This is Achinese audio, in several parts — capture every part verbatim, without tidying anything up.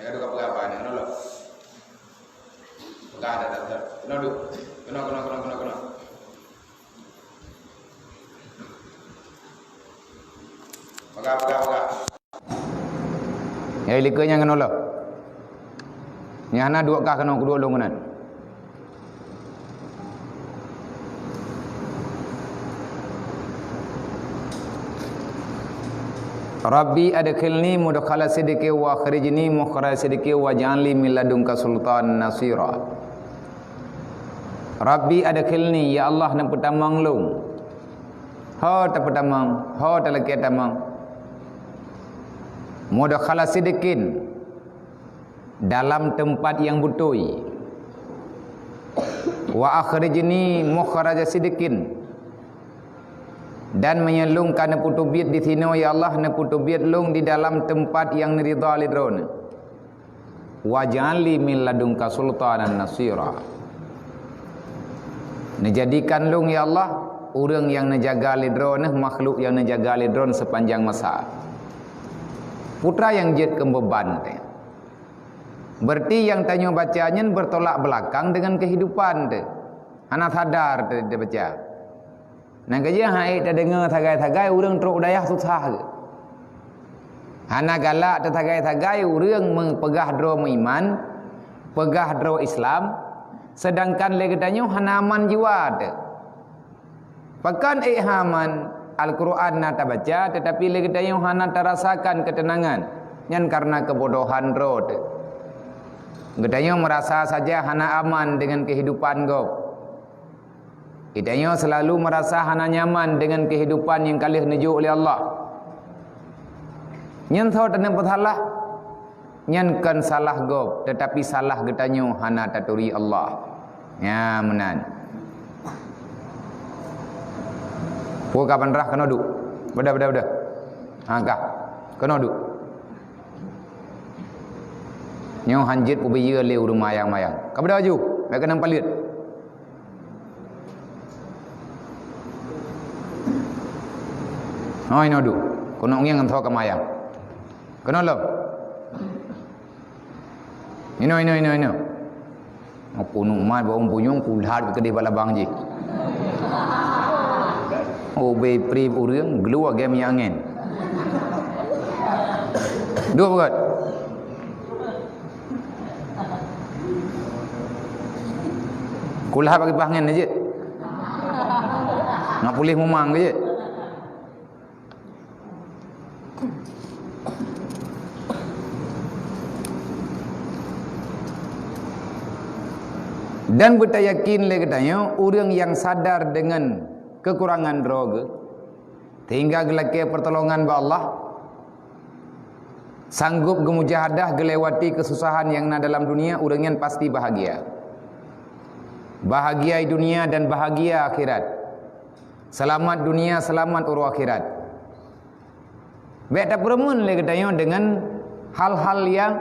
Ka duka peugah apa ni? Keunoe lom. Peugah dah, dah, dah. Keunoe duek. Keunoe, keunoe, keunoe, keunoe, keunoe. Peugah, peugah, peugah. Ya, likot nyang keunoe lom. Nyang hana duek kah keunoe kuduek lôn keunan. Rabbi adkhilni mudkhala sidqin wa akhrijni mukhraja sidqin waj'alni min ladunka sultanan nasira. Rabbi adkhilni, ya Allah, neupeutamong lôn. Ho tapeutamong, ho talakée tamong. Mudkhala sidqin, dalam teumpat nyang beutôi. Wa akhrijni mukhraja sidqin. Dan meunyoe lôn ka neupeuteubiet disinoe, ya Allah, neupeuteubiet lôn di dalam teumpat nyang neuridha lé Droeneuh. Waj'alni min ladunka sultanan nasira. Neujadikan lôn, ya Allah, ureuëng nyang neujaga lé Droeneuh, makhluk nyang neujaga lé Droeneuh seupanjang masa. Peue nyang jeuet keu beuban teuh. Berarti nyang tanyoe baca nyan bertolak belakang dengan kehidupan teuh. Hana sadar teuh tabaca. Nyang keujeuet han ék tadeungoe sagai-sagai ureuëng trok dayah susah geuh. Hana galak teuh sagai-sagai ureuëng meupeugah droe meuiman, peugah droe Islam, seudangkan lé geutanyoe hana aman jiwa teuh. Pakon ék han aman, Al-Qur'an na tabaca, teutapi lé geutanyoe hana tarasakan keuteunangan, nyan kareuna keubodohan droe teuh. Geutanyoe meurasa saja hana aman deungon keuhidupan gob. Geutanyoe seulalu meurasa hana nyaman deungon keuhidupan nyang ka lheueh neujok lé Allah. Nyan soe taneuk peusalah? Nyan kon salah gob, teutapi salah geutanyoe hana taturi Allah. Nya meunan. Peue ka ban rhah keunoe duek. Beudah, beudah, beudah. Ha, ka. Keunoe duek. Nyoe han jeuet peubiyeu lé ureuëng mayang-mayang. Ka beudah laju, bèk keunong paleuet. Hoi, inoe duek. Keunoe ngieng ngon soe ka mayang. Keunoe lom. Inoe, inoe, inoe, inoe. Punok mat bak ureuëng punyueng, kulhat keudeh bak labang jih. Oh, bei pri ureuëng, geulo lagèe minyeuk angén. Duek beugöt. Kulhat bak kipah angén jeuet. Nak puléh mumang jeuet. Dan beutayakin lé geutanyoe, ureuëng nyang sadar deungon keukurangan droe geuh, sehingga geulakée peurtolongan bak Allah, sanggob geumujahadah geulewati keususahan nyang na dalam dunia, ureuëng nyan pasti bahagia. Bahagia di dunia dan bahagia akhirat. Seulamat dunia, seulamat uroe akhirat. Bék tapeureumeun lé geutanyoe deungon hal-hal nyang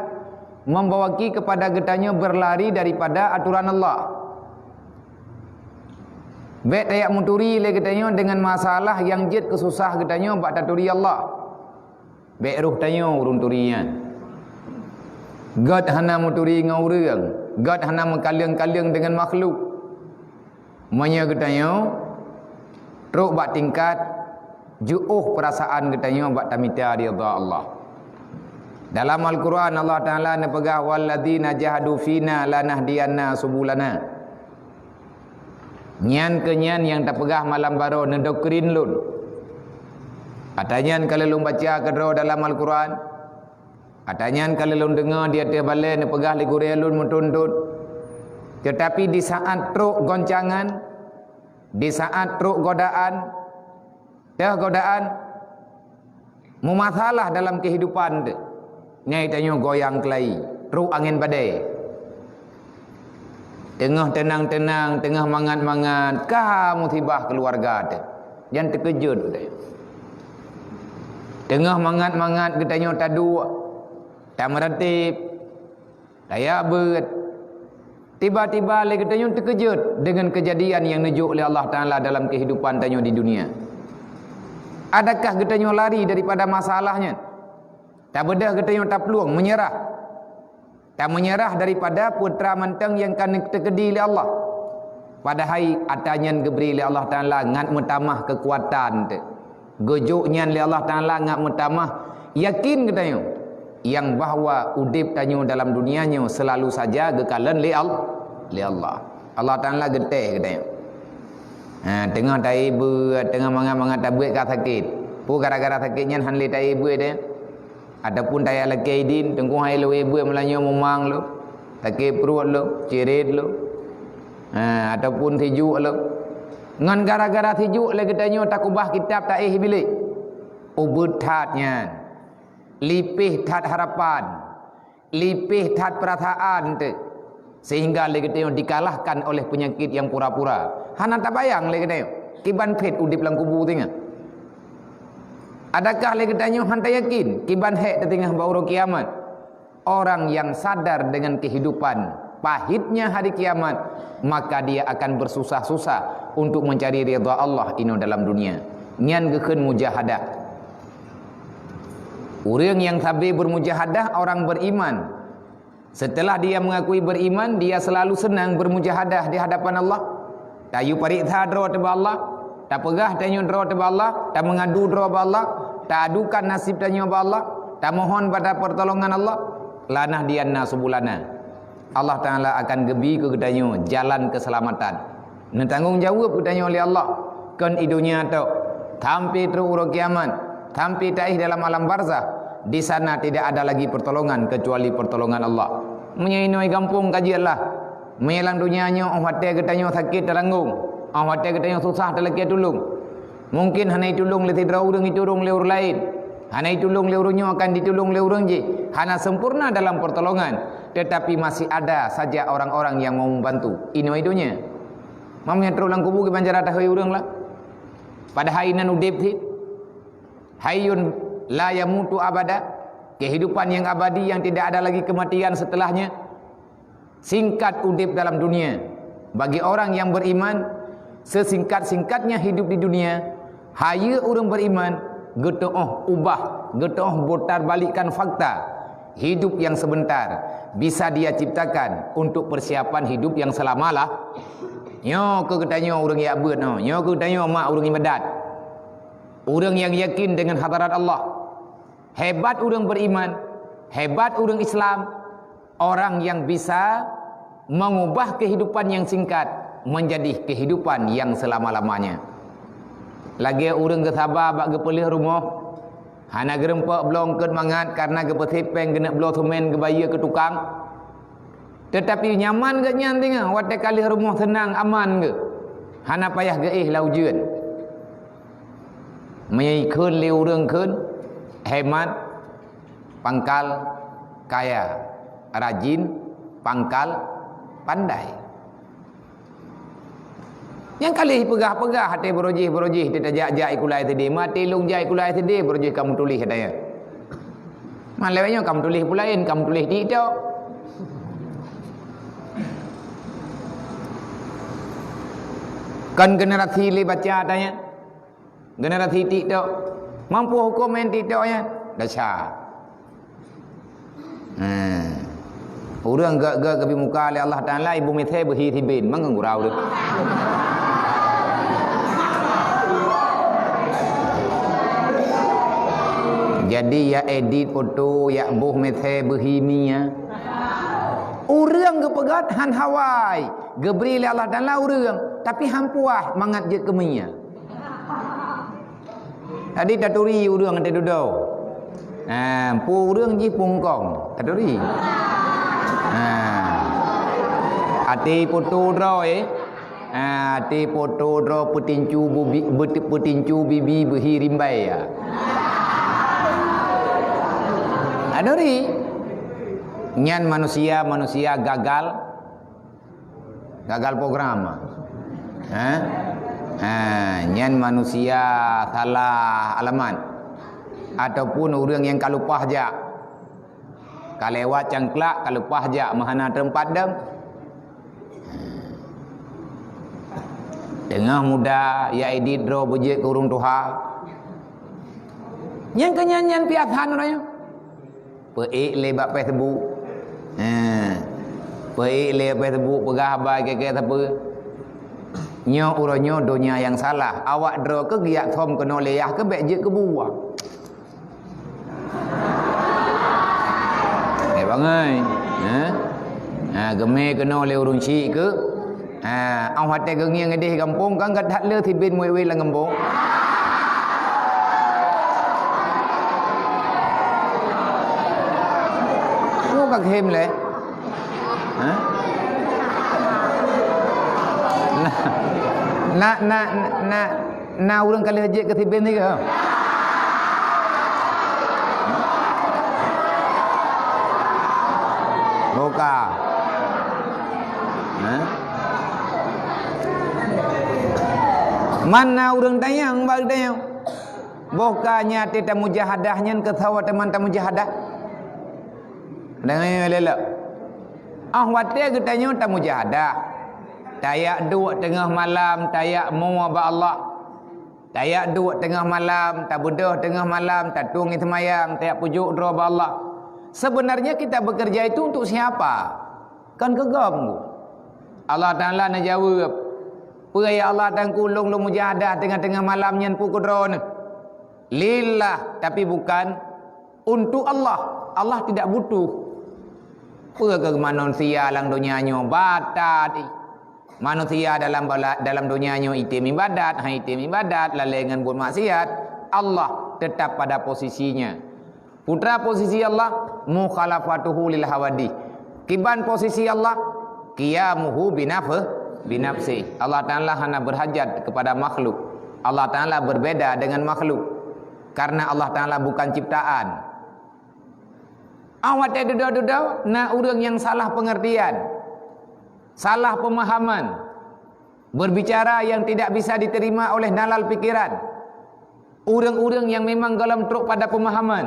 membawaki keupada geutanyoe beurlari daripada atoran Allah. Bék tajak meuturi lé geutanyoe deungon masalah nyang jeuet keususah geutanyoe bak taturi Allah. Bék roh tanyoe ureuëng turi nyan. Gét hana meuturi ngon ureuëng, gét hana meukaleueng-kaleueng deungon makhlok. Meunyoe geutanyoe trok bak tingkat jiôh peurasaan geutanyoe bak tamita ridha Allah. Dalam Al-Qur'an Allah Taala neupeugah, "Walladzina jahadu fina lanahdiyannahum subulana." Nyan keuh nyan nyang tapeugah malam baroe neudoktrin lôn. Ata nyan ka lheueh lôn baca keudroe dalam Al-Qur'an. Ata nyan ka lheueh lôn deungoe di ateueh balée neupeugah lé gurée lôn meuthon-thon. Teutapi di saát trok goncangan, di saát trok godaan, teuh godaan, meumasalah dalam keuhidupan teuh, nyan tanyoe goyang keulayi, trok angén badée. Teungoh teunang-teunang, teungoh mangat-mangat, ka musibah keuluwarga teuh. Jan teukeujot teuh. Teungoh mangat-mangat geutanyoe taduek, tameuratéb, tajak beuet. Tiba-tiba lé geutanyoe teukeujot deungon keujadian nyang neujok lé Allah Taala dalam keuhidupan tanyoe di dunia. Adakah geutanyoe lari daripada masalah nyan? Tabeudôh geutanyoe taplueng, meunyeurah. Tameunyeurah daripada peue teuma mantong nyang ka teukeudi lé Allah. Padahai atra nyan geubri lé Allah Taala ngat meutamah keukuatan teuh. Geujok nyan lé Allah Taala ngat meutamah yakin geutanyoe nyang bahwa udeb tanyoe dalam dunia nyoe seulalu saja geukalon lé Al-, lé Allah. Allah Taala geuteh geutanyoe. Ha, teungoh taék beuet, teungoh mangat-mangat tabeuet ka sakét. Peue gara-gara sakét nyan hán lé taék beuet, eh? Ataupun tajak lakée idin, teungku hai lôn ék beuet meulanyoe mumang lôn, sakét pruet lôn, cirét lôn. Ha, ataupun sijuek lôn. Ngon gara-gara sijuek lé geutanyoe takeubah kitab taéh bilék. Ubit that nyan. Lipéh that harapan. Lipéh that peurasaan teuh. Sehingga lé geutanyoe dikalahkan oleh peunyakét nyang pura-pura. Hana tabayang lé geutanyoe kiban phét udeb lam kubu singoh. Adakah lé geutanyoe hán tayakin kiban hék teutinggai bak uroe kiamat? Orang yang sadar dengan kehidupan pahitnya hari kiamat, maka dia akan bersusah-susah untuk mencari ridha Allah inoe dalam dunia. Nyan geukheun mujahadah. Ureuëng nyang sabe bermujahadah orang beriman. Setelah dia mengakui beriman, dia selalu senang bermujahadah di hadapan Allah. Tayue pareksa droe teuh bak Allah, tapeugah tanyoe droe teuh bak Allah, tameungadu droe bak Allah, taadukan naseb tanyoe bak Allah, tamohon pada pertolongan Allah. Lanah dianna subulana. Allah Taala akan geubi keu geutanyoe jalan keselamatan. Neutanggong jaweueb geutanyoe lé Allah, kon i donya tok, sampai trok uroe kiamat, sampai taéh dalam alam barzah. Di sana tidak ada lagi pertolongan kecuali pertolongan Allah. Meunyoe inoe gampông ka jeuet lah. Meunyoe lam donya nyoe óh watée geutanyoe sakét taranggong, óh watée geutanyoe susah talakée tulông. Mungkin hana itulông lé sidroe ureuëng, itulông lé ureuëng laén. Hana itulông lé ureuëng nyoe, akan ditulông lé ureuëng jih. Hana sempurna dalam pertolongan, tetapi masih ada saja orang-orang yang mau membantu. Inoe i donya. Meunyoe trok lam kubu kiban cara tahôi ureuëng lah. Padahai inan udeb cit. Hayyun la yamutu abada. Kehidupan yang abadi yang tidak ada lagi kematian setelahnya. Singkat udeb dalam dunia. Bagi orang yang beriman, sesingkat-singkatnya hidup di dunia, hayeue ureuëng beriman, geutuoh ubah, geutuoh putar balikkan fakta. Hidup yang sebentar bisa dia ciptakan untuk persiapan hidup yang selama lah. Nyoe keuh geutanyoe ureuëng jak beuet nyoe, nyoe keuh geutanyoe mak ureuëng iébadat. Ureuëng yang yakin dengan hadarat Allah. Hebat ureuëng beriman, hebat ureuëng Islam, orang yang bisa mengubah kehidupan yang singkat menjadi kehidupan yang selama-lamanya. Lagée ureuëng geusaba bak geupeuleueh rumoh, hana geurumpok bloe eungkot mangat karena geupeusép péng geuneuk bloe seumén geubayeue keu tukang. Teutapi nyaman geuh nyan teungoh watée ka lheueh rumoh seunang aman geuh, hana payah geuéh lam ujeuen. Meunyoe ikheun lé ureuëng kheun, hemat, pangkal, kaya, rajin, pangkal, pandai. Nyang ka lheueh peugah-peugah até beurojih-beurojih teutajak-jak ikulai sidéh, maté lông jak ikulai sidéh beurojih kamoe tuléh até nyan. Man lewat nyoe kamoe tuléh peulaén, kamoe tuléh TikTok. Kan generasi lé baca até nyan. Generasi TikTok. Mampu huköm main TikTok nyan? Dasar. Hmm. Ureuëng gak-gak geubi muka lé Allah Taala ibu misé beuhi sibin, manggeng gurau tu. Jadi ya edit foto, ya boh misé beuhi mie. Ureuëng geupeugah han hawai, geubri lé Allah Taala ureuëng, tapi han puas mangat jeuet keu mie. Jadi taturi ureuëng até dudoe. Ha, peue ureuëng jih pungkong. Taturi. Ha. Até poto droe, eh. Ha, até poto droe peutincu bubi, beuti-, peutincu bibi beuhi rimbai ya. Taturi. Nyan manusia-manusia gagal Gagal program. Ha? Ha, nyan manusia salah alamat. Ataupun ureuëng nyang ka leupah jak. Ka lewat cangklak, ka leupah jak, meuhana teumpat dong. Teungoh muda, ya edit droe beujeuet keu ureuëng tuha. Nyang keu nyan-nyan piasan ureuëng nyan. Peuék lé bak Facebook. Eh, peuék lé Facebook peugah haba keu-keu sapeue. Nyoe uroe nyoe donya nyang salah. Awak droe keuh geujak thom keunoe lé yah keuh bék jeuet keu buah. Eh, bangai. Eh? Ha, geumé keunoe lé ureuëng syiek keuh. Ha, 'oh watée geungieng idéh gampông kan ka that le sibin muet-muet lam gampông. Peue ka khem lé? Ha? Na, na, na, na, na ureuëng ka lheueh jeuet keu sibin sigoe? Boh ka. Ha? Man na ureuëng tanyong bak geutanyoe, boh ka nyan até tamujahadah nyan keu saboh teuma tamujahadah? Deungoe lé lé. 'Oh watée geutanyoe tamujahadah, tajak duek teungoh malam, tajak mo bak Allah. Tajak duek teungoh malam, tabeudôh teungoh malam, tatueng seumayang, tajak peujok droe bak Allah. Sebenarnya kita bekerja itu untuk siapa? Kan keu gob. Allah Taala neujaweueb, "Peue ya Allah Tuhanku, lôn lôn mujahadah teungoh-teungoh malam nyan peue keu droeneuh?" Lillah, tapi bukan untuk Allah. Allah tidak butuh. Peue keu manusia lam donya nyoe batat? Manusia dalam bala-, dalam donya nyoe item ibadat, hai item ibadat, lalée ngon buet maksiat. Allah tetap pada posisinya. Putra posisi Allah, mukhalafatuhu lil hawadith. Kiban posisi Allah, qiyamuhu binaf-, binafsi. Allah Taala hana berhajat kepada makhluk. Allah Taala berbeda dengan makhluk. Karena Allah Taala bukan ciptaan. Awak watée dudoe-dudoe, na ureuëng nyang salah pengertian, salah pemahaman, berbicara yang tidak bisa diterima oleh nalar pikiran. Ureuëng-ureuëng nyang memang gohlom trok pada pemahaman,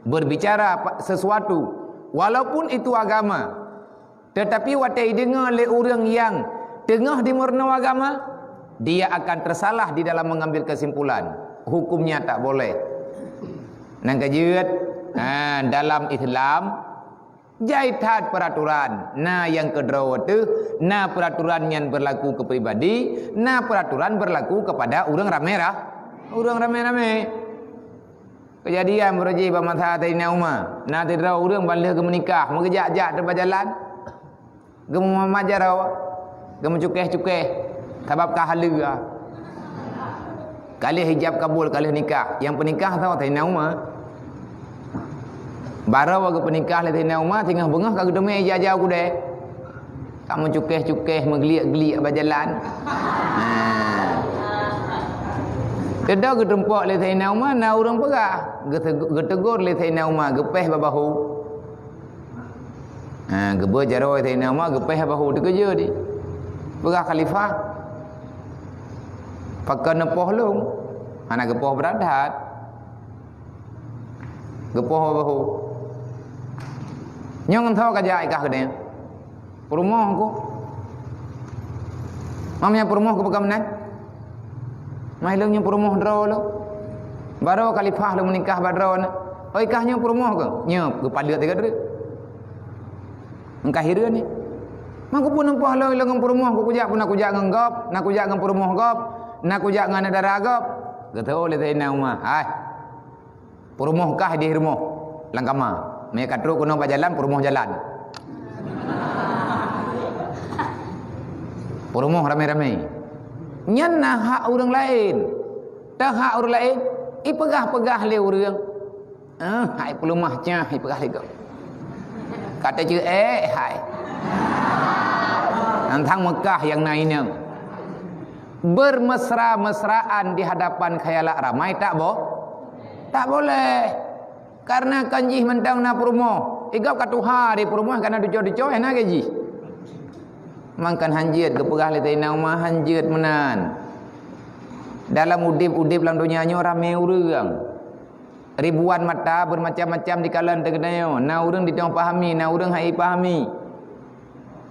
berbicara pa-, sesuatu, walaupun itu agama, tetapi watée ideungoe lé ureuëng nyang teungoh dimeurunoe agama, dia akan tersalah di dalam mengambil kesimpulan. Hukumnya tak boleh. Nyang keujeuet, ha, dalam Islam, jai that peraturan. Na nyang keudroe teuh, na peraturan nyan berlaku keu pribadi, na peraturan berlaku kepada ureuëng ramé ra-, ureuëng ramé-ramé. Keujadian beureuji bak masa Saidina Umar, na sidroe ureuëng ban lheueh geumeunikah, meugeujak-jak teuh bak jalan. Geumeumat jaroe, geumeucukeh-cukeh, sabab ka haleue. Ka lheueh ijab kabul, ka lheueh nikah. Nyang peunikah soe? Saidina Umar. Barô geupeunikah lé Saidina Umar, singoh beungoh ka geuteumé ija-ija u keudè. Ka meucukeh-cukeh, meugliek-gliek bak jalan. Ha. Teudoe geutumpok lé Saidina Umar, na ureuëng peugah. Geuteu-, geuteugor lé Saidina Umar, geupéh bak bahu. Ha, geubeuet jaroe Saidina Umar, geupéh bahu, teukeujot di. Peugah khalifah, "Pakon neupoh lôn?" Hana geupoh brat that. Geupoh bahu. Nyoe ngon soe kajak i kah keudeh? Peurumoh ku. Mam nyang peurumoh keu peue ka meunan? Mah ilong nyang peurumoh droe lôn. Barô khalifah lôn meunikah bak droeneuh. Oi, kah nyoe peurumoh keuh? Nyoe, geupaleuet sigoe treuk. Engkah hireuen ni. Mah keupeue neupoh lôn ilong ngon peurumoh ku, kujak pun na kujak ngon gob, na kujak ngon peurumoh gob, na kujak ngon aneuk dara gob. Geuteupeue lé Saidina Umar. Hai. Peurumoh kah idéh rumoh lam kama. Meunyo ka trok keunoe bak jalan, peurumoh jalan. Peurumoh ramé-ramé. Nyan na hak ureuëng laén. Teuh hak ureuëng laén, ipeugah-peugah lé ureuëng. Eh, hai peuleumah cah, ipeugah lé gob. Ka teuceuek, hai. Tantang Mekah nyang na inong. Bermesra-mesraan di hadapan khayalak ramai tak bo-, tak boleh. Karena kan jih mantong na peurumoh. Igob ka tuha di peurumoh, kana duco-duco, hana gaji. Mangkan hanjeuet geupeugah lé Saidina Umar, hanjeuet meunan. Dalam udeb-udeb lam donya nyoe ramé ureuëng. Ribuan mata bermacam-macam dikalon teukeudeueng. Na ureuëng diteungoh pahami, na ureuëng hai pahami.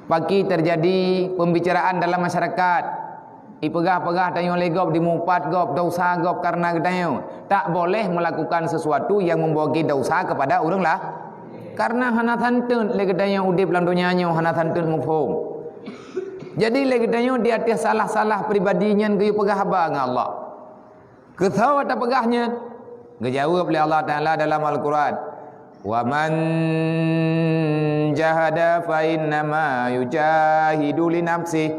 Paki terjadi pembicaraan dalam masyarakat. Ipeugah-peugah tanyoe lé gob, dimupat gob, dosa gob karena geutanyoe. Tak boleh melakukan sesuatu yang membawa dosa kepada ureuëng lah. Karena hana santeuet lé geutanyoe udeb lam donya nyoe, hana santeuet muphom. Jadi lé geutanyoe di ateueh salah-salah pribadi nyan geuyue peugah haba ngon Allah. Keu soe tapeugah nyan? Geujaweueb lé Allah Taala dalam Al-Quran, "Wa man jahada fa innama yujahidu li nafsih."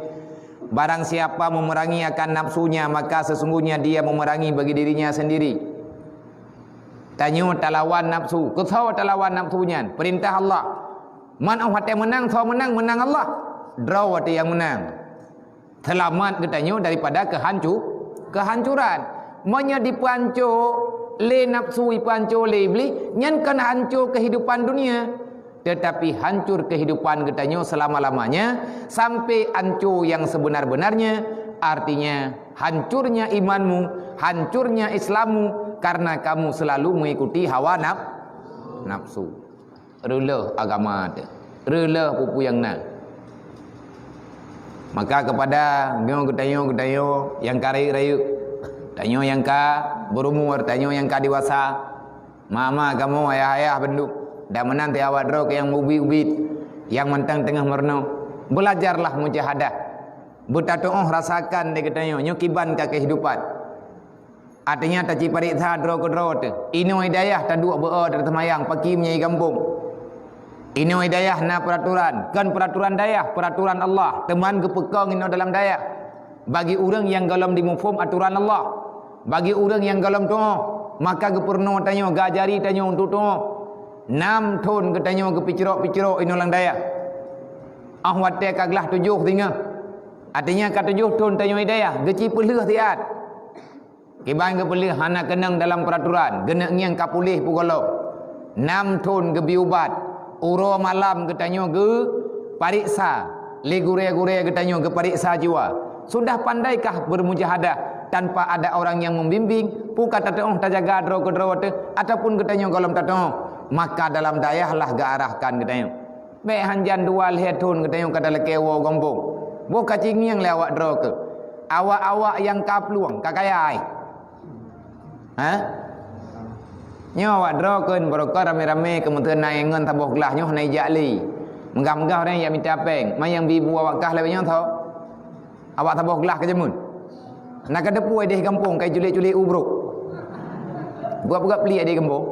Barang siapa memerangi akan nafsunya, maka sesungguhnya dia memerangi bagi dirinya sendiri. Tanyoe talawan nafsu. Keu soe talawan nafsu nyan? Peurintah Allah. Man óh watée meunang, soe meunang? Meunang Allah. Droe watée nyang meunang. Seulamat geutanyoe daripada keuhancu-, keuhancuran. Meunyoe jipeuhanco lé nafsu, jipeuhanco lé Iblih, nyan kon hanco keuhidupan dunia, teutapi hancor keuhidupan geutanyoe seulama-lamanya, sampai hanco nyang seubeuna-beunarnya, artinya hancurnya imanmu, hancurnya Islammu, karena kamu selalu mengikuti hawa naf-, nafsu. Reuloh agama teuh. Reuloh peue-peue nyang na. Maka keupada nyoe geutanyoe, geutanyoe nyang ka rayeuk-rayeuk, tanyoe nyang ka beurumur, tanyoe nyang ka dewasa, mama kamoe, ayah-ayah bandum, dan meunan teuh awak droe keuh nyang ubit-ubit, nyang mantong teungoh meurunoe, beulajarlah mujahadah. Beutatuoh rasakan lé geutanyoe, nyoe kiban ka keuhidupan. Artinya, tacipareksa droe keudroe teuh. Inoe di dayah taduek beu-o, taseumayang, pakri meunyoe di gampông. Inoe di dayah na peuraturan, kon peuraturan dayah, peuraturan Allah, teuma geupeukong inoe dalam dayah. Bagi ureuëng nyang gohlom jimuphom aturan Allah, bagi ureuëng nyang gohlom tuoh, maka geupeurunoe tanyoe, geuajari tanyoe untuk tuoh. Nam thon geutanyoe geupicrok-picrok inoe lam dayah. Óh watée ka glah tujoh singoh, artinya ka tujoh thon tanyoe di dayah, geuci peulheueh siat. Kiban geupeulheueh hana keunong dalam peuraturan, geuneuk ngieng ka puléh peugohlom. Nam thon geubri ubat, uroe malam geutanyoe geupareksa, lé gurée-gurée geutanyoe geupareksa jiwa. Sudah pandaikah beurmujahadah tanpa ada orang nyang membimbing, peu ka tatuoh tajaga droe keudroe teuh, ataupun geutanyoe gohlom tatuoh, maka dalam dayah lah geuarahkan geutanyoe. Bék hanjan dua lhée thon geutanyoe ka talakée woe gampông. Boh ka cingieng lé awak droe keuh. Awak-awak nyang ka plueng, ka kaya ai. Ha? Nyoe awak droe kheun barokon ramé-ramé keu meuteun na ngon saboh glah nyoe hana ijak lé. Meugah-meugah ureuëng jak mita péng, ma nyang bi bu awak kah lagée nyoe tho. Awak saboh glah keu jameun. Na ka teupeu ideh gampông ka iculék-culék u brok. Buet-buet pelik ideh gampông.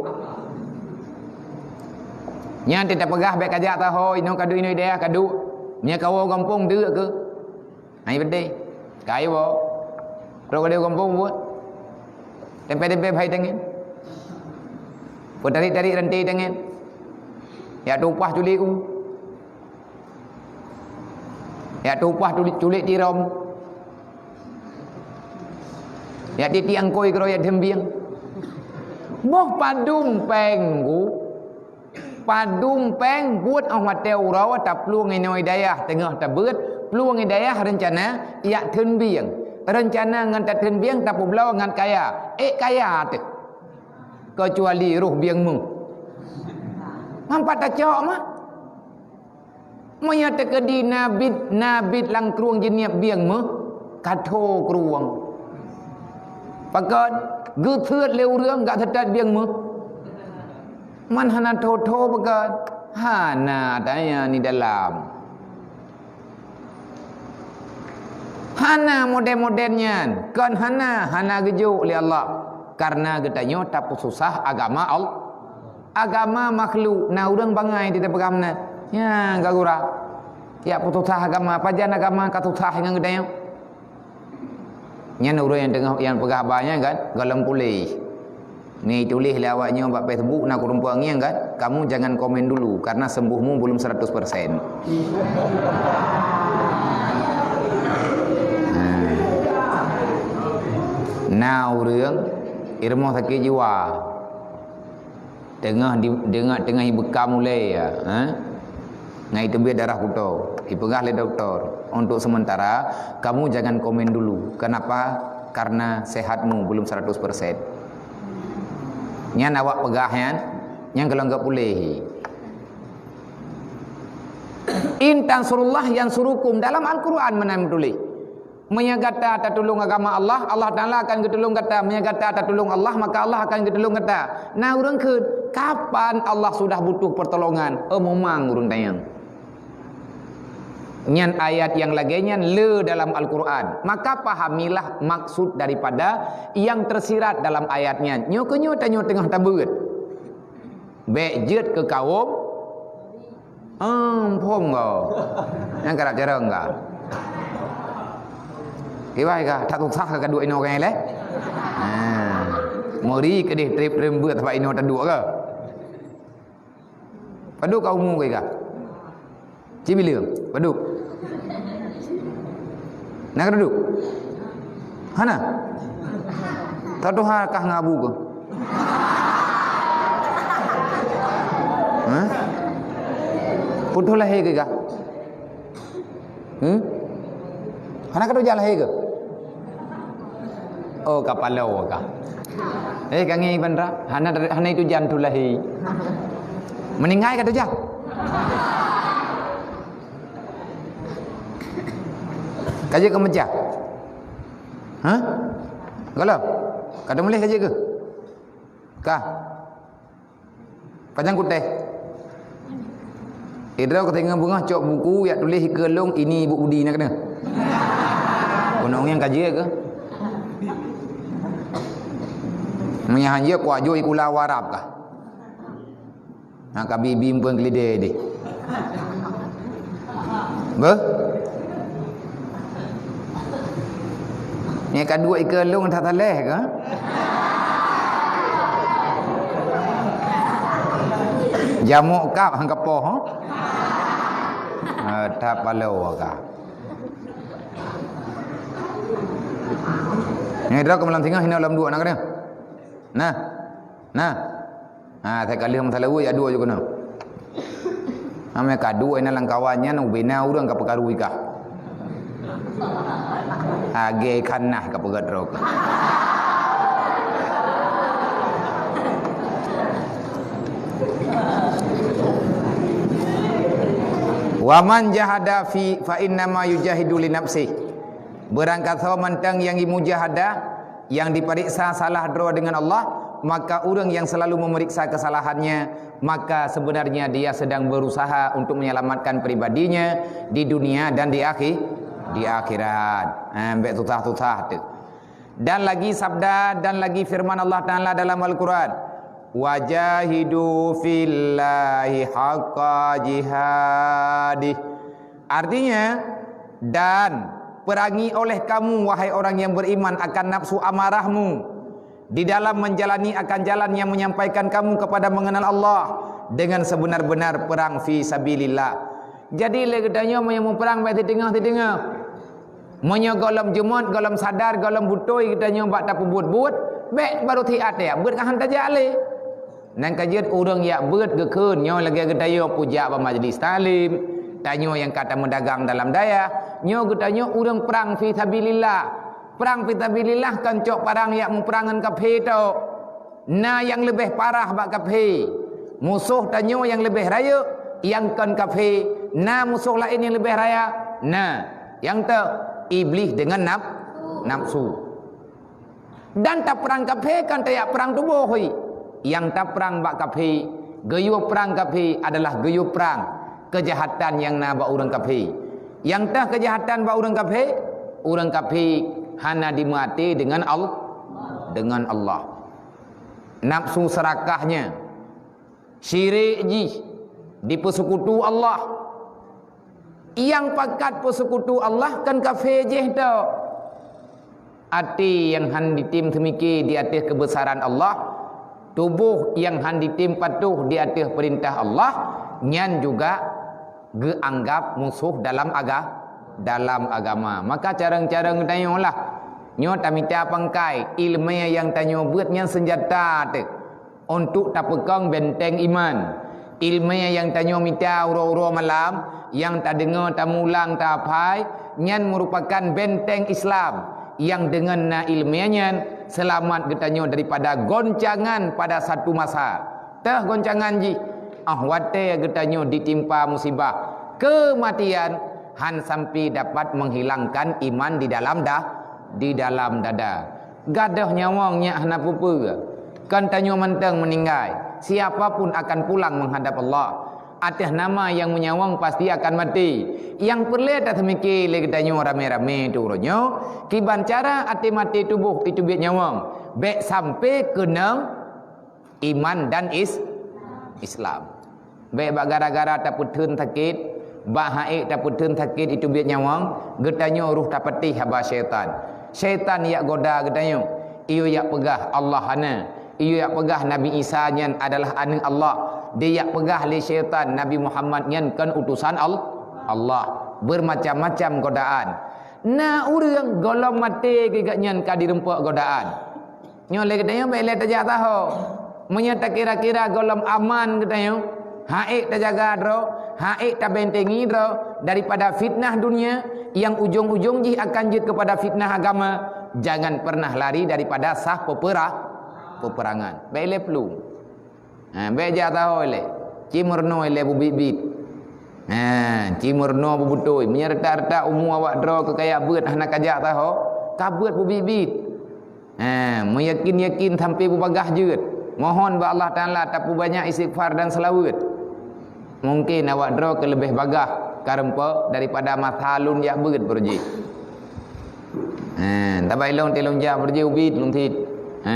Nyan teuh tapeugah bék kajak taho inoe ka duek inoe dayah ka duek. Meunyoe kawoe gampông deuk keuh. Hai beudé. Kai woe. Trok ka duek gampông buet. Tempe-tempe bhai tangen. Peutarik-tarik ranté tangen. Ya tupah culék u. Ya tupah culék, culék tirom. Ya tiek-tiek angkôi keudroe ya thembieng. Boh padum péng ku. Padum péng buet óh watée uroe taplueng inoe dayah teungoh tabeuet, plueng dayah reuncana yak thembieng. Reuncana ngon tathembieng tapeubloe ngon kaya. Ék kaya teuh. Keucuali roh bieng meuh. Nampak tacok mah. Meunyoe teukeudi na bit, na bit lam krueng jeunieb bieng meuh, ka tho krueng. Pakon geuseuet lé ureuëng gak seutat bieng meuh. Man hana tho-tho pakon. Hana tanya ni dalam. Hana model-model nyan. Kon hana, hana geujok lé Allah. Karena geutanyoe tapeususah agama Allah. Agama makhluk, na ureuëng bangai di peugah meunan. Nya, gagura. Ya peususah agama, pajan agama ka susah ngon geutanyoe. Nyan ureuëng nyang teungoh nyang peugah haba nyan kan, gohlom puléh. Ni tuléh lé awak nyoe bak Facebook na kureumpang ngieng kan, kamu jangan komen dulu karena sembuhmu belum seratus persen. Nah. Na ureuëng irumoh sakét jiwa. Teungoh di, teungoh, teungoh ibekam ulée, ya, ha? Ngai teubiet darah kuto, ipeugah lé doktor, untuk sementara kamu jangan komen dulu. Kenapa? Karena sehatmu belum seratus persen. Nyan awak peugah nyan, nyan golom geupuléh. In tansurullah yansurukum, dalam Al-Quran meunan meutuléh. Meunyoe gata tatulông agama Allah, Allah Taala akan geutulông gata. Meunyoe gata tatulông Allah, maka Allah akan geutulông gata. Na ureuëng kheun, Kapan Allah sudah butuh pertolongan? Oh, memang ureuëng tanyong. Nyan ayat nyang lagée nyan le dalam Al-Quran. Maka pahamilah maksud daripada nyang tersirat dalam ayat nyan. Nyoe keuh nyoe tanyoe teungoh tabeuet. Bék jeuet keu kawom. Em, phom go. Nyang karab jarang ga. Kibai ga, tak susah ka duek inoe kan leh. Ha. Meuri keudeh treb-treb beuet sabab inoe taduek ga. Padub ka umu kah? Cibileung, padub. Na ka duek? Hana. Tadoha kah ngabu ke? Hah? Putôh lahé kah? Hmm? Hana ka tujan lahé ke? Oh, ka paloe ka. Eh, ka ngieng bandra. Hana, hana itu jan tu lahé. Meuninggai ka tujan. Ka jeuet keu meujah. Hah? Gohlom? Ka teumuléh ka jeuet keu? Ka. Pajan kutéh. Idroe keuteungoh beungoh cok buku yak tuléh ikeue lôn ini Ibu Budi na keunoe. Keunoe nyang ka jeuet keu? Meunyo han jeuet kuajoe ikula warab kah? Ha, ka bibi muphom keulidée deh. Beuh? Nyang ka duek ikeue lôn that saleh ke? Jamok kap han ka poh, ha? Ah, that paloe ka. Nyang droe keu malam singoh hinoe lom duek na keunoe. Nah. Nah. Ha, sai ka lheueh masa lawa, ya dua ju keunoe. Amai ka dua inan lam kawan nyan, ubena ureuëng ka peukaru ikah. Age khanah ka peugah droe. Wa man jahada fi, fa innama yujahidu li nafsih. Beurangkasoe mantong nyang jimujahadah, nyang jipareksa salah droe deungon Allah, maka ureuëng nyang seulalu memeriksa kesalahannya, maka sebenarnya dia sedang berusaha untuk menyelamatkan pribadinya di dunia dan di akhi-, di akhirat. Ha, bék susah-susah tu. Dan lagi sabda, dan lagi firman Allah Taala dalam Al-Quran, "Wajahidu fillahi haqqa jihadih." Artinya, dan perangi oleh kamu, wahai orang yang beriman, akan nafsu amarahmu di dalam menjalani akan jalan yang menyampaikan kamu kepada mengenal Allah dengan sebenar-benar perang fi sabilillah. Jadi, lé geutanyoe meunyoe muprang bak siteungoh-siteungoh. Meunyoe gohlom jeumot, gohlom sadar, gohlom beutôi geutanyoe bak tapeubuet buet, bék baru siat ya, beuet ka han tajak lé. Nyang ka jeuet ureuëng yak beuet geukheun nyoe lagée geutanyoe peujak bak majlis taklim, tanyoe nyang ka tameudagang dalam dayah, nyoe geutanyoe ureuëng prang fi sabilillah. Prang fi sabilillah kon cok parang yak muprang ngon kafé tok. Na nyang leubeh parah bak kafé. Musoh tanyoe nyang leubeh rayeuk, nyang kon kafé. Na musoh laén nyang leubeh raya? Na. Nyang teuh, Iblih deungon naf-, nafsu. Dan taprang kafé kon tajak prang tuboh, hoi. Nyang taprang bak kafé, geuyue prang kafé adalah geuyue prang keujahatan nyang na bak ureuëng kafé. Nyang teuh keujahatan bak ureuëng kafé, ureuëng kafé hana jimeuaté deungon Al-, deungon Allah. Nafsu serakahnya, syirik jih, jipeusekutu Allah. Nyang pakat peusekutu Allah kon kafé jih tok. Até nyang han jitem seumike di ateueh keubeusaran Allah, tuboh nyang han jitem patuh di ateueh peurintah Allah, nyan juga geuanggab musoh dalam aga-, dalam agama. Maka carông-carông tanyoe lah. Nyoe tamita pangkai, iéleumé nyang tanyoe beuet nyan seunjata teuh untuk tapeukong benteng iman. Iéleumé nyang tanyoe mita uroe-uroe malam, nyang tadeungoe, tamulang, tahapai, nyan meurupakan benteng Islam. Nyang deungon na iéleumé nyan, seulamat geutanyoe daripada goncangan pada satu masa. Teuh goncangan jih, óh watée geutanyoe jitimpa musibah, keumatian, han sampai dapat menghilangkan iman di dalam da-, di dalam dada. Gadôh nyawöng nyak hana peue-peue. Kan tanyoe mantong meuninggai, siapa pun akan pulang menghadap Allah. Ateueh nama nyang meunyawöng pasti akan maté. Nyang peureulée taseumike lé geutanyoe ramé-ramé tu uroe nyoe, kiban cara até maté tuboh itu biet nyawöng, bék sampai keunong iman dan is-, Islam. Bék bak gara-gara tapeutheun sakét, bak haék tapeutheun sakét itu biet nyawöng, geutanyoe roh tapatéh haba syaitan. Syaitan yak goda geutanyoe, iyue yak peugah Allah hana, iyue yak peugah Nabi Isa nyan adalah aneuëk Allah, di yak peugah lé syaitan Nabi Muhammad nyan kon utosan Al-, Allah. Bermacam-macam godaan. Na ureuëng gohlom maté geuh gobnyan ka dirumpok godaan. Nyoe lé geutanyoe bék lé tajak taho. Meunyoe takira-kira gohlom aman geutanyoe, haék tajaga droe, haék tabentengi droe daripada fitnah dunia nyang ujong-ujong jih akan jeuet keupada fitnah agama, jangan pernah lari daripada saf peupera-, peperangan. Bék lé plueng. Ha, bék jak taho ilée. Ci meurunoe ilée beubiet-biet. Ha, ci meurunoe beubeutôi. Meunyoe rata-rata umu awak droe keu kajak beuet hana kajak taho, ka beuet beubiet-biet. Ha, meuyakin-yakin sampai beubagaih jeuet. Mohon bak Allah Taala tapeubanyak istighfar dan seulaweuet. Mungken awak droe keu leubeh bagaih ka rumpok daripada masa lôn jak beuet beureuji. Ha, tabai lôn teuh lôn jak beureuji ubit lôn cit. Ha.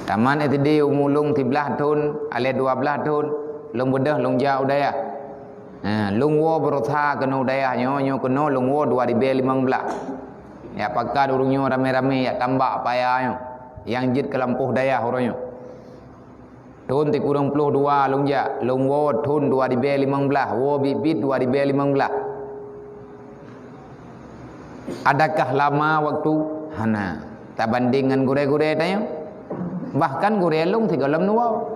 Tamat S D umu lôn siblaih thon, alèh dua blaih thon, lôn beudôh lôn jak u dayah. Ha, lôn woe beureusaha keunoe u dayah nyoe, nyoe keunoe lôn woe dua ribèe limong blaih. Jak pakat ureueng nyoe ramé-ramé jak tambak paya nyoe, nyang jeuet keu lampôh dayah uroe nyoe. Thon sikureueng ploh dua lôn jak, lôn woe thon dua ribèe limong blaih, woe biet-biet dua ribèe limong blaih. Adakah lama waktu? Hana. Tabandeng ngon gurèe-gurèe tanyoe. Bahkan gurèe lôn sigohlom neuwoe.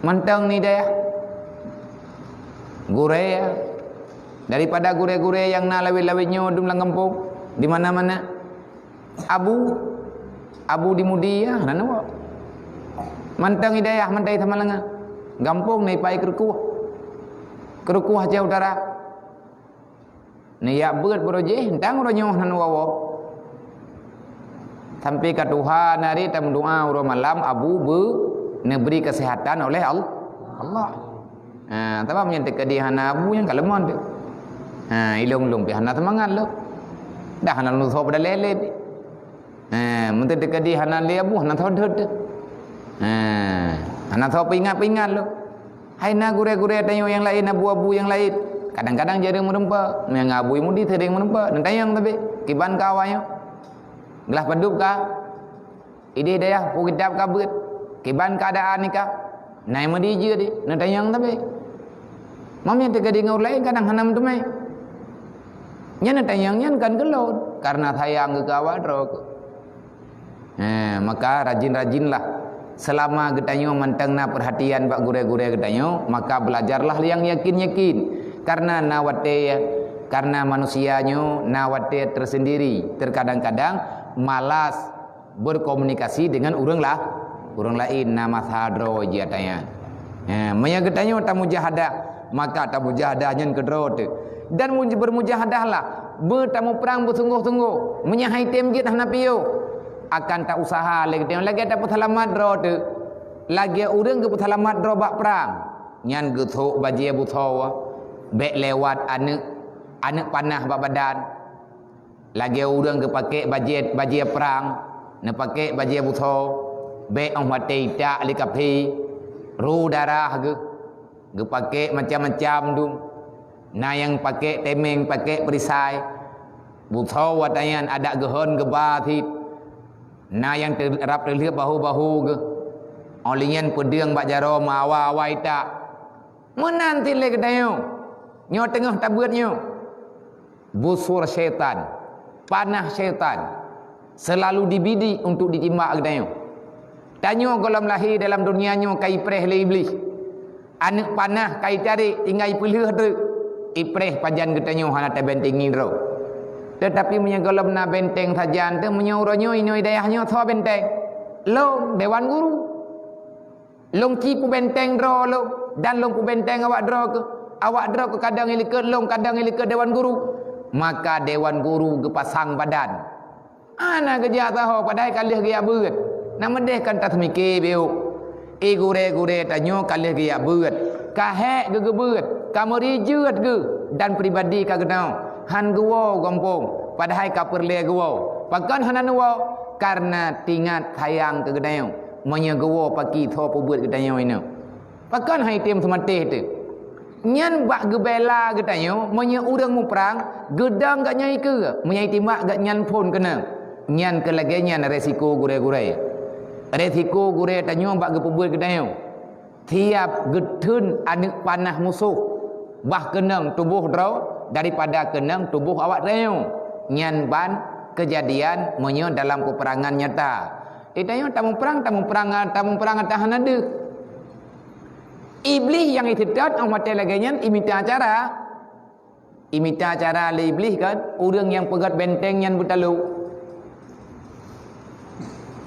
Mantong ni dayah. Gurèe, daripada gurèe-gurèe nyang na lawét-lawét nyoe dum lam gampông, di mana-mana. Abu, Abu di Mudi, ya, hana neuwoe. Mantong i dayah, mantong i Samalanga. Gampông na ipai Keurukoh. Keurukoh Aceh Utara. Neujak beuet beureuji, tang uroe nyoe hana neuwoe-woe. Sampai ka tuha na ri tameudoa uroe malam, Abu beu neubri keuseuhatan oleh Al-, Allah. Ha, sabab nyan teukeudi hana Abu nyan ka leumon teuh. Ha, ilôn-lôn pih hana seumangat lôn. Dah hana lôn soe pada lé-lé pih. Ha, meunteuk teukeudi hana lé Abu, hana soe deuet teuh. Ha, hana soe peuingat-peuingat lôn. Hai na gurèe-gurèe tanyoe nyang laén, abu-abu nyang laén. Kadang-kadang jareueng meurumpok, nyang Abu Mudi seuring meurumpok, neutanyong tapi, kiban ka awaknyoe. Glah padub ka. Idéh dayah peue kitab ka beuet, kiban keuadaan nika, na nyang meudijeuet di, neutanyong sabe. Mam nyang teuka deungoe ureueng laén kadang hana meuteumé. Nyan neutanyong nyan kan keu lôn, kareuna sayang keu awak droe. He, maka rajin-rajinlah. Seulama geutanyoe mantong na peurhatian bak gurèe-gurèe geutanyoe, maka beulajarlah nyang yakin-yakin. Kareuna na watèe, kareuna manusia nyoe na watèe tersendiri, terkadang-kadang malas berkomunikasi dengan ureueng la-, ureueng laén, na masa droe jih ata nyan. Ha, meunyoe geutanyoe tamujahadah, maka tamujahadah nyan keudroe teuh. Dan muj-, bermujahadahlah, beutamuprang beusunggoh-sunggoh. Meunyoe hai tem jeuet hana piôh, akan tausaha lé geutanyoe lagèe tapeuseulamat droe teuh. Lagèe ureueng geupeuseulamat droe bak prang, nyan geusôk bajèe busoe, bèk lewat aneuk, aneuk panah bak badan. Lagèe ureueng geupakék bajèe, bajèe prang, neupakék bajèe busoe, bèk 'oh watèe itak lé kafé, ru darah geuh, geupakék macam-macam dum. Na nyang pakék teuméng, pakék perisai, busoe watèe nyan adak geuhon geuba cit. Na nyang teurab teulheueb bahô-bahô geuh, 'oh lheueh nyan peudeueng bak jaroe meuawa-awa itak. Meunan cit lé geutanyoe, nyoe teungoh tabeuet nyoe. Busur syaitan, panah syaitan, selalu dibidik untuk ditimbak geutanyoe. Tanyoe gohlom lahé dalam dunia nyoe ka ipreh lé Iblih. Aneuk panah ka itarek tinggai peulheueh treuk. Ipreh pajan geutanyoe hana tabentengi droe. Teutapi meunyoe gohlom na benteng sajan teuh, meunyoe uroe nyoe inoe dayah nyoe soe benteng? Lôn, Dewan Guru. Lôn ci peubenteng droe lôn, dan lôn peubenteng awak droe keuh. Awak droe keuh kadang ilikot lôn, kadang ilikot Dewan Guru. Maka Dewan Guru geupasang badan. Hana geujak saho, padahai ka lheueh geujak beuet. Na meudeh kan taseumiké biôk. Eh, gurée-gurée tanyoe ka lheueh geujak beuet, ka hék geugeubeuet, ka meuri jeuet geuh, dan pribadi ka geutanyoe han geuwoe gampông, padahai ka peureulée geuwoe. Pakon hana neuwoe? Kareuna tingat sayang keu geutanyoe. Meunyoe geuwoe, pakri soe peubeuet geutanyoe inoe? Pakon han item seumatéh teuh? Nyan bak geubela geutanyoe, meunyoe ureuëng muprang, geudong gobnyan ikeue, meunyoe itimbak gobnyan phon keunong. Nyan keu lagée nyan resiko gurée-gurée. Resiko gurée tanyoe bak geupeubeuet geutanyoe. Tiab geutheun aneuëk panah musoh, bah keunong tuboh droe daripada keunong tuboh awak tanyoe. Nyan ban keujadian meunyoe dalam peuperangan nyata. Eh, tanyoe tamuprang, tamuprang, tamuprang ata hana deuh. Iblih nyang iseutôt óh watée lagée nyan imita cara. Imita cara lé Iblih kan, ureuëng nyang peugét benteng nyan beutalo.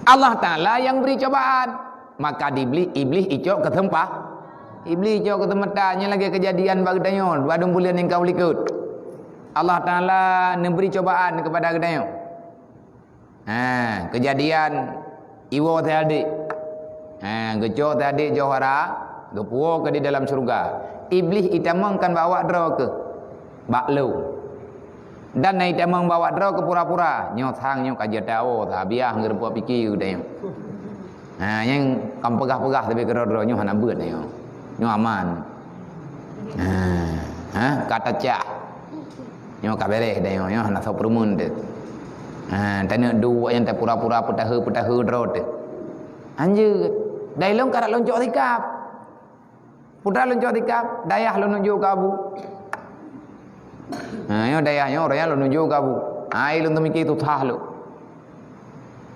Allah Taala nyang bri cobaan, maka di Iblih, Iblih icok keuseumpa-, Iblih icok keuseumatan. Nyan lagée keujadian bak geutanyoe, padum buleuen nyang ka likot. Allah Taala neubri cobaan keupada geutanyoe. Ha, keujadian iwoe teuhadék. Ha, geucok teuhadék johara, geupuwoe keu di dalam syeuruga. Iblih itamong kan bak awak droe keuh, bak lôn. Dan na itamong bak awak droe keuh pura-pura, nyoe sang nyoe ka jeuet tawoe, tabiah ngeureumpok pike geutanyoe. Ha, nyang kam peugah-peugah tapi keudroe-droe nyoe hana beuet nyoe. Nyoe aman. Ha, ha, ka tacah. Nyoe ka beres dah nyoe, nyoe hana soe peureumeun teuh. Ha, taneuk duek nyang tapura-pura peutahe-peutahe droe teuh. Hanjeuet. Dai lôn karap lôn cok sikap. Putra lôn cok sikap, dayah lôn nuju keu abu. Ha, nyoe dayah nyoe ureuëng nyan lôn nuju keu abu. Hai lôn teumiki tutah lôn.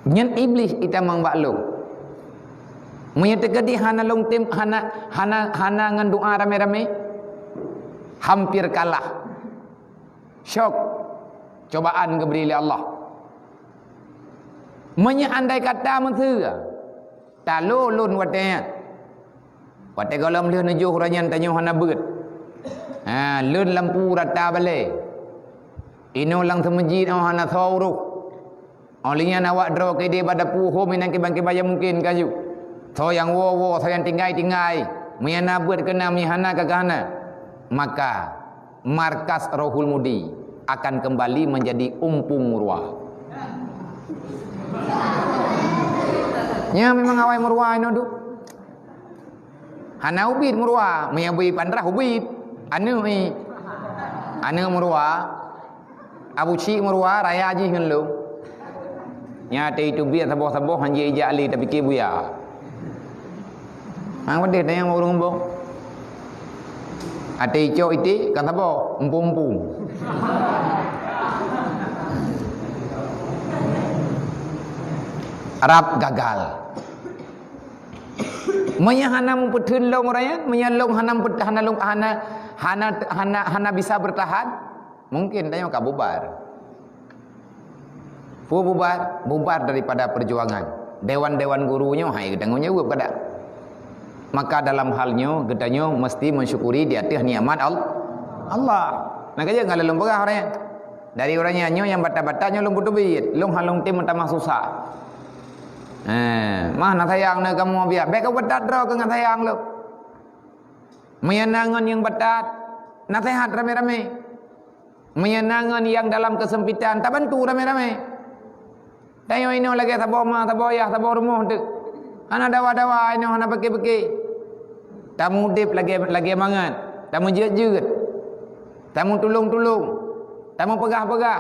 Nyan Iblih itamong bak lôn. Meunyoe teukeudi hana lôn tem, hana, hana, hana ngon doa ramé-ramé, hampir kalah. Syok. Cobaan geubri lé Allah. Meunyoe andai kata meuseue, talo lôn watée nyan. Watée gohlom lheueh neujoh uroe nyan tanyoe hana beuet. Ha, lôn lampu rata balée. Inoe lam seumeujid óh hana soe uroh. Óh lheueh nyan awak droe keudeh bak dapu hom inan kiban-kiban nyang mungken ka ju. Soe nyang woe-woe, soe nyang tinggai-tinggai. Meunyoe na beuet keunan, meunyoe hana ka keuhana. Maka markas Rohul Mudi akan kembali menjadi umpung murwa. Nyan memang awai murwa inoe duek. Hana ubit murwa, meunyoe bui pandrah ubit. Aneuëk ni. Aneuëk murwa. Abu Cik murwa raya jih ngon lôn. Nyan teuh itu biet saboh-saboh han jijak lé tapike buya. Hang padeh tanyong ureuëng embong. Até icok iték kan saboh, empu-empu. Rab gagal. Meunyoe hana meupeutheun lôn uroe nyan, meunyoe lôn hana meupeuth-, hana lôn, hana, hana, hana, hana bisa bertahan, mungkin tanyoe ka bubar. Peue bubar? Bubar daripada perjuangan. Dewan-dewan guru nyoe hai geutanggong jaweueb kada. Maka dalam hal nyoe geutanyoe meusti mensyukuri di ateueh nikmat Al-, Allah. Nah, ka jeuet ngon lôn peugah uroe nyan. Dari uroe nyan nyoe nyang batat-batat nyoe lôn peuteubiet, lôn hana lôn tem meutamah susah. Eh, mah na sayang na kamoe biak. Bék keu batat droe keu ngon sayang lôn. Meunyoe na ngon nyang batat, naseuhat ramé-ramé. Meunyoe na ngon nyang dalam keusempitan, tabantu ramé-ramé. Tanyoe inoe lagée saboh ma, saboh yah, saboh rumoh teuk. Hana dawa-dawa inoe, hana pike-pike. Tameudeb lagée, lagée mangat, tameujeuet-jeuet, tameutulông-tulông, tameupeugah-peugah.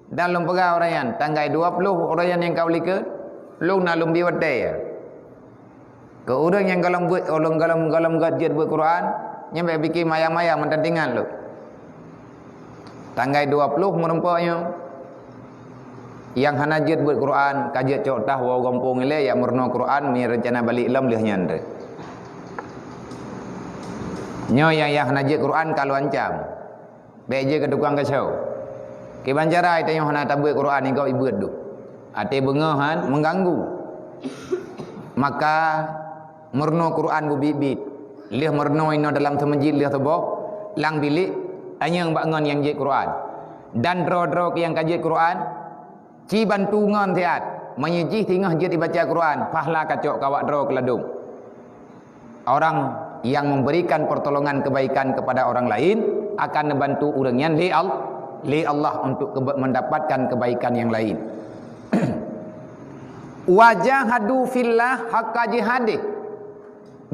Dan lôn peugah uroe nyan, tanggai dua ploh uroe nyan nyang ka u likot, lôn na lôn bi watée. Keu ureuëng nyang gohlom beuet, ureuëng gohlom, gohlom gét jeuet beuet Quran, nyan bék pike mayang-mayang mantong tingat lôn. Tanggai dua ploh meurumpok nyoe, nyang hana jeuet beuet Quran, ka jeuet cok tah woe gampông ilée, jak meurunoe Quran, meunyoe reuncana balek lom lheueh nyan deh. Nyoe nyang, nyang hana jeuet Quran ka lôn ancam. Bék jeuet keu tukang gasoe. Kiban cara tanyoe hana tabeuet Quran, igob ibeuet duek. Até beungoh han mengganggu. Maka meurunoe Quran beubiet-biet. Lheueh meurunoe inoe dalam seumeujid lheueh suboh, lam bilék, tanyong bak ngon nyang jeuet Quran. Dan droe-droe nyang ka jeuet Quran, ci bantu ngon siat. Meunyoe jih singoh jeuet ibaca Quran, pahala kacok kawak droe keuladom. Orang yang memberikan pertolongan kebaikan kepada orang lain akan dibantu ureuëng nyan lé Al-, lé Allah untuk kebe-, mendapatkan kebaikan yang lain. Wajahadu fillah haqqa jihadih.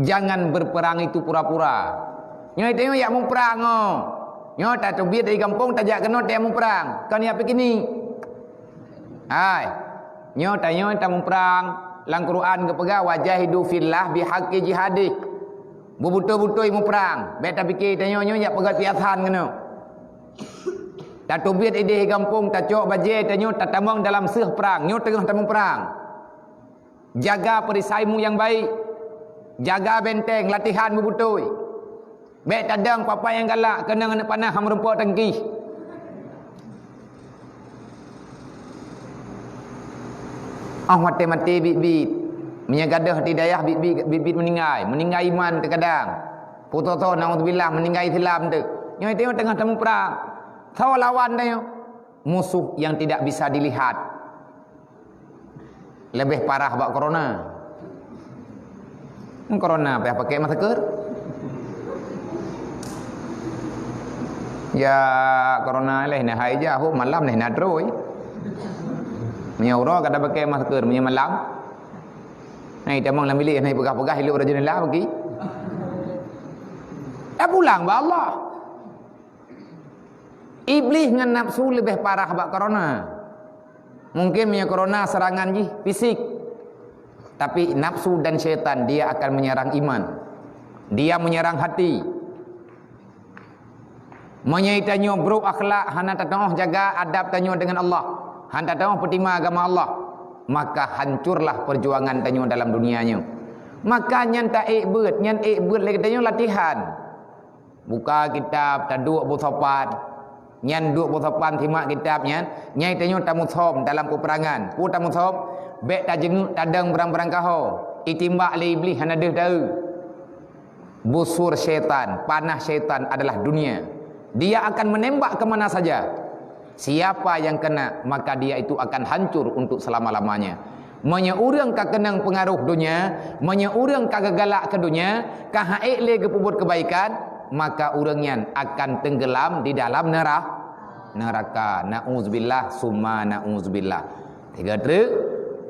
Jangan berperang itu pura-pura. Nyoe tanyoe jak muprang oh. Nyoe tateubiet dari gampông tajak keunoe tajak muprang. Kon jak piknik. Hai. Nyoe tanyoe tamuprang. Lam Quran geupeugah, "Wajahidu fillah bihaqqi jihadih." Beubeutôi-beutôi muprang. Bék tapike tanyoe nyoe jak peugöt piasan keunoe. Tateubiet idéh gampông, tacok bajée tanyoe tatamong dalam seueh prang. Nyoe teungoh tamuprang. Jaga perisaimu nyang baik. Jaga benteng, latihan beubeutôi. Bék tadong papa nyang galak, keunong aneuk panah meurumpok tangkih. Oh, maté-maté bit-bit. Meunyoe gadôh di dayah bit-bit, bit-bit meuninggai. Meuninggai iman teukadang. Putôh-tôh, naudzubillah, meuninggai Islam teuk. Nyoe teungoh tamuprang. Soe lawan tanyoe? Musuh yang tidak bisa dilihat. Leubeh parah bak corona. Corona payah pakai masker. Ya, corona leh na hai jah, malam leh na trôi. Meunyoe uroe ka tapakai masker meunyoe malam. Hai tamong lam bilik, hai peugah-peugah ilok rajin lah bagi. Dah pulang bak Allah. Iblih ngon nafsu leubeh parah bak corona. Mungkin meunyoe corona serangan jih fisik, tapi nafsu dan syaitan dia akan menyerang iman. Dia menyerang hati. Meunyoe tanyoe brok akhlak, hana tatuoh jaga adab tanyoe dengan Allah, hana tatuoh peutima agama Allah, maka hancurlah perjuangan tanyoe dalam dunia nyoe. Maka nyan taék beuet, nyan ék beuet lé geutanyoe latihan. Buka kitab, taduek beusopan. Nyan duek beusopan simak kitab nyan, nyai tanyoe tamusom dalam peperangan. Peue tamusom? Bék tajeungeuk tadong barang-barang kaho. Itimbak lé Iblih hana deuh taeu. Busur syaitan, panah syaitan adalah dunia. Dia akan menembak ke mana saja. Siapa yang kena, maka dia itu akan hancur untuk selama-lamanya. Meunyoe ureuëng ka keunong peungaroh donya, meunyoe ureuëng ka geugalak keu donya, ka han ék lé geupeubuet keubaikan, maka ureuëng nyan akan teunggelam di dalam neura-, neuraka. Nauzubillah, summa nauzubillah. Tiga treuk,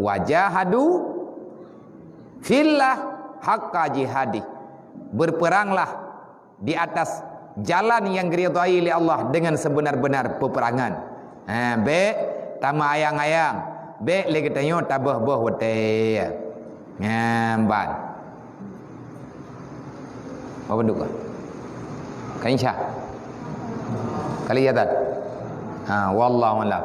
wajahadu fillah haqqa jihadih. Berperanglah di atas jalan yang diridhai lé Allah dengan sebenar-benar peperangan. Ha, bék tameuayang-ayang, bék lé geutanyoe taböh-böh watée. Nyan ban. Apa duka? Ka insya. Kali ya tan. Ha, wallahu a'lam.